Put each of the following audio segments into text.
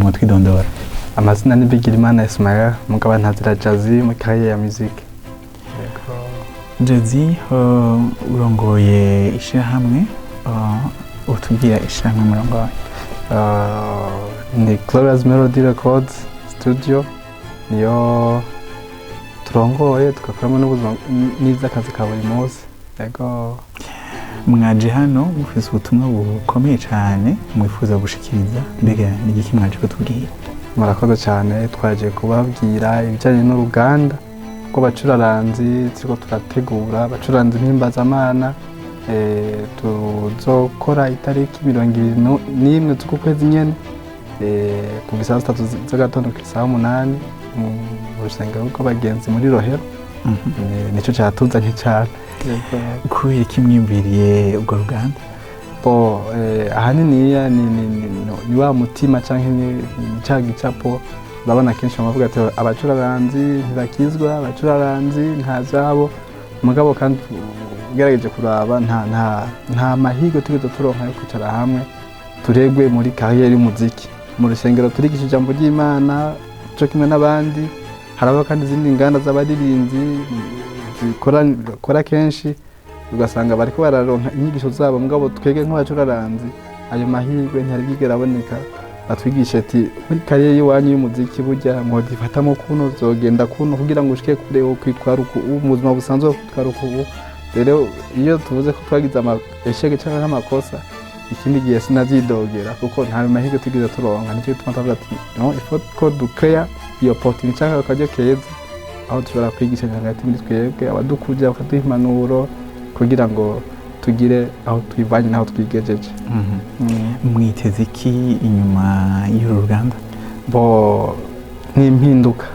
Mwatwidondora? Amazina ni Bigirimana Ismael, mugabo ntazira Jazzy muri carrière ya musique. Jazzy, urongoye ishirahamwe, utubwira ishirahamwe murongoye? Ni Glorious Melody Records Studio, niyo turongoye, tugakoramo n'ubuzima n'ivy'akazi ka buri munsi. Yego. Mwaje hano mufise ubutumwa bukomeye cyane mwifuza gushikiriza. Mbega ni igiki mwaje kutubwira? Murakoze cyane. Twaje kubabwira ibijyanye n'uruganda rw'abacuraranzi turiko turategura, abacuranzi mpimbazamana, tuzokora itariki 21 z'uku kwezi nyene, kuva isaha 3 z'agatondo kugera isaha 8 mu rusengero rw'abagenzi muri Rohero. Nico catuzanye cane. Kubera iki mwiyumviriye urwo ruganda? Bo ahaniniya ni wa mutima canke ni ca gicapo. Urabona kenshi bavuga ati abacuraranzi ntibakizwa, abacuraranzi nta vyabo. Mugabo kandi ugerageje kuraba, nta mahirwe tugeze turonka yo kwicara hamwe turegwe muri carrière y'umuziki. Mu rusengero turigisha ijambo ry'Imana co kimwe n'abandi. Harabaho kandi izindi nganda z'abaririmbyi zikora, kenshi ugasanga bariko bararonka inyigisho zabo. Mugabo twebwe nk'abacuraranzi ayo mahirwe ntiyari bwigera aboneka, batwigisha ati muri carrière y'iwanyu y'umuziki burya mwodifatamo kuno, zogenda kuno, kugira ngo ushike kure wokwitwara uku, mu buzima busanzwe wokwitwara uku. Rero iyo tuvuze ko twagize ama échecs canke amakosa ikindi gihe, sinavyidogera kuko nta mahirwe tugeze turonka. Nicyo gituma tuvuga ati non, il faut ko ducréa iyo opportunité canke akaryo keza aho dushobora kwigishanya hagati muri twebwe, abadukurira bakaduha impanuro kugira ngo tugire aho twivanye n'aho twigejeje. Mwiteze iki inyuma y'uru ruganda? Bo ni impinduka,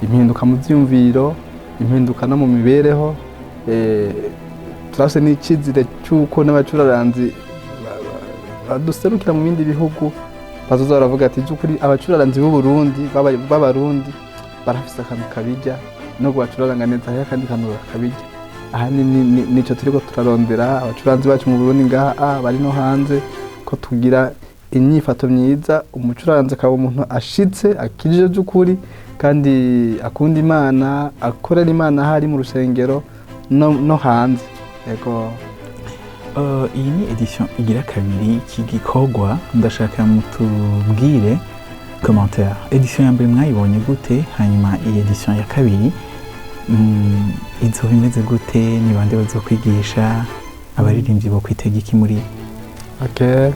impinduka mu byiyumviro, impinduka no mu mibereho. Turafise n'icizire cy'uko n'abacuraranzi baduserukira mu bindi bihugu bazoza baravuga ati by'ukuri abacuraranzi b'u Burundi, b'Abarundi barafise akantu kabirya no bacuraranga neza. Hariho akandi kantu kabirya. Ahanini nico turiko turarondera, abacuranzi bacu mu Burundi ngaha, bari no hanze, ko tugira inyifato myiza, umucuranzi akaba umuntu ashitse, akijije by'ukuri, kandi akunda Imana, akorera Imana aho ari mu rusengero no hanze. Yego. Iyi ni édition igira kabiri iki gikorwa. Ndashaka mutubwire commentaire. Édition ya mbere mwayibonye gute? Hanyuma iyi édition ya kabiri izoba imeze gute? Ni bande bazokwigisha? Abaririmbyi bo kwitega iki muri? Okay.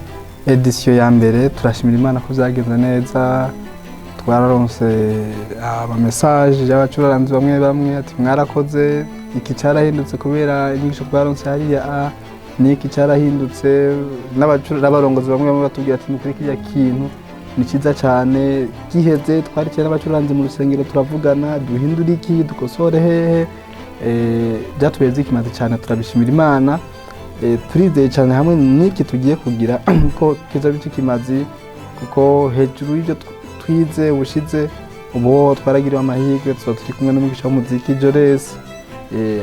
Édition ya mbere, turashimira Imana ko byagenze neza. Twararonse ama message y'abacuraranzi bamwe bamwe ati mwarakoze, iki cyarahindutse kubera inyigisho twaronse hariya, a n'iki cyarahindutse. N'abarongozi bamwe bamwe batubwira ati nukuri kiriya kintu ni cyiza cyane. Giheze twaricaye n'abacuranzi mu rusengero, turavugana duhindure iki, dukosore hehe. Byatubereye byikimaze cyane, turabishimira Imana. Turizeye cyane hamwe n'iki tugiye kugira ko kiza bikimazi, kuko hejuru y'ibyo twize ubushize, ubu twaragiriwe amahirwe tuba turi kumwe n'umwigisha w'umuziki Jores.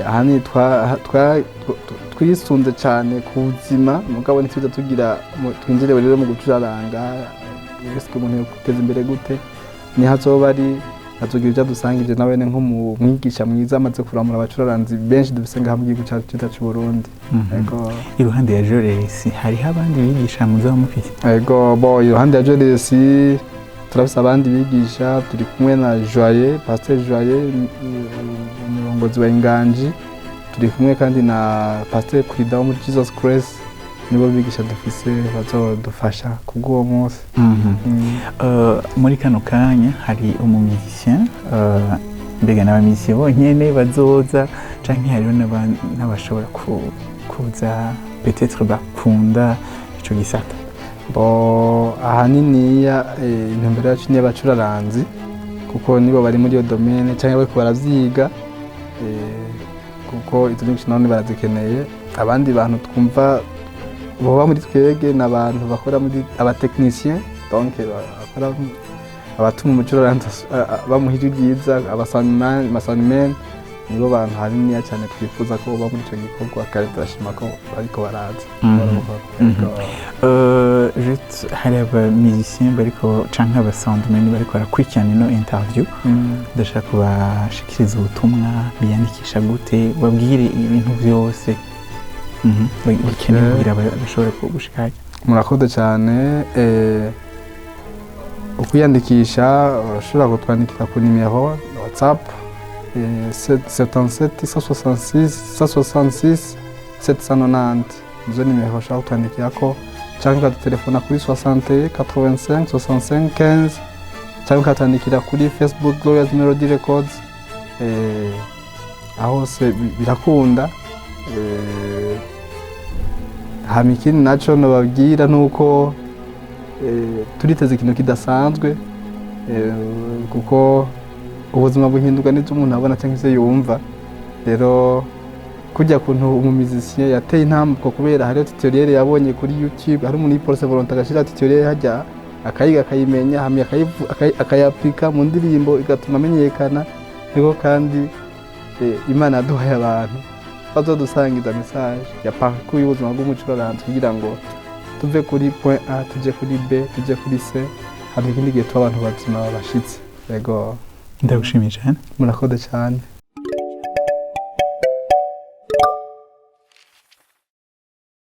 Ahanini twisunze cyane ku buzima, mugabo ntituza tugira twinjire rero mu gucuraranga. Ese umuntu yokwiteza imbere gute? Niho azoba ari, azogira ibyo adusangije nawe nk'umwigisha mwiza amaze kuramura abacuraranzi benshi dufise ngaha mu gihugu cyacu cyiza cy'u Burundi. Yego. Iruhande ya Jores hariho abandi bigisha muzaba mufite? Yego, bo iruhande ya Jores turafise abandi bigisha. Turi kumwe na Joye, Pasteur Joye, umurongozi wa Inganji. Turi kumwe kandi na Pasteur Kwida wo muri Jesus Christ. Nibo bigisha dufise bazodufasha kubw'uwo munsi. Muri kano kanya hari umu musicien, mbega n'aba musicien bonyene bazoza canke hariho n'abashobora kuza peut-être bakunda ico gisata? Bo ahaniniya intumbero yacu ni iy'abacuraranzi, kuko nibo bari muri iyo domaine cyangwa bariko baravyiga, kuko izo nyigisho none barazikeneye. Abandi bantu twumva boba muri twebwe ni abantu bakora muri aba technicien, donc bakora abatuma umucuraranzi bamuha ijwi ryiza, aba soundman. Nibo bantu haniniya cyane twifuza ko baba muri icyo gikorwa, kandi turashima ko bariko baraza buhoro buhoro. Yego. Juste hari aba musiciens bariko canke aba soundmen bariko barakurikirana ino interview, ndashaka kubashikiriza ubutumwa. Biyandikisha gute? Babwire ibintu byose bikenewe kugira bashobore gushika. Murakoze cyane. Ukwiyandikisha, urashobora kutwandikira ku nimero WhatsApp 77 166 166 790. Nizo nimero ushobora kutwandikirako, cyangwa ukadutelefona kuri 61 85 65 15, cyangwa ukatwandikira kuri Facebook Glorious Melody Records. Aho hose birakunda. Hama ikindi naco nababwira nuko turiteze ikintu kidasanzwe, kuko ubuzima buhinduka n'ibyo umuntu abona cyangwa ibyo yumva. Rero kujya kuntu umu musicien yateye intambuko kubera hariho tutoriel yabonye kuri YouTube, hari umuntu yiporose volonté agashyira tutoriel hajya, akayiga, akayimenya, hama akayapurika mu ndirimbo, igatuma amenyekana. Niko kandi Imana yaduhaye abantu bazodusangiza message ya parcours y'ubuzima bw'umucuraranzi kugira ngo tuve kuri point A tuje kuri B tuje kuri C, hama ikindi gihe tuba abantu bazima babashitse. Yego. Ndagushimiye cyane. Murakoze cyane.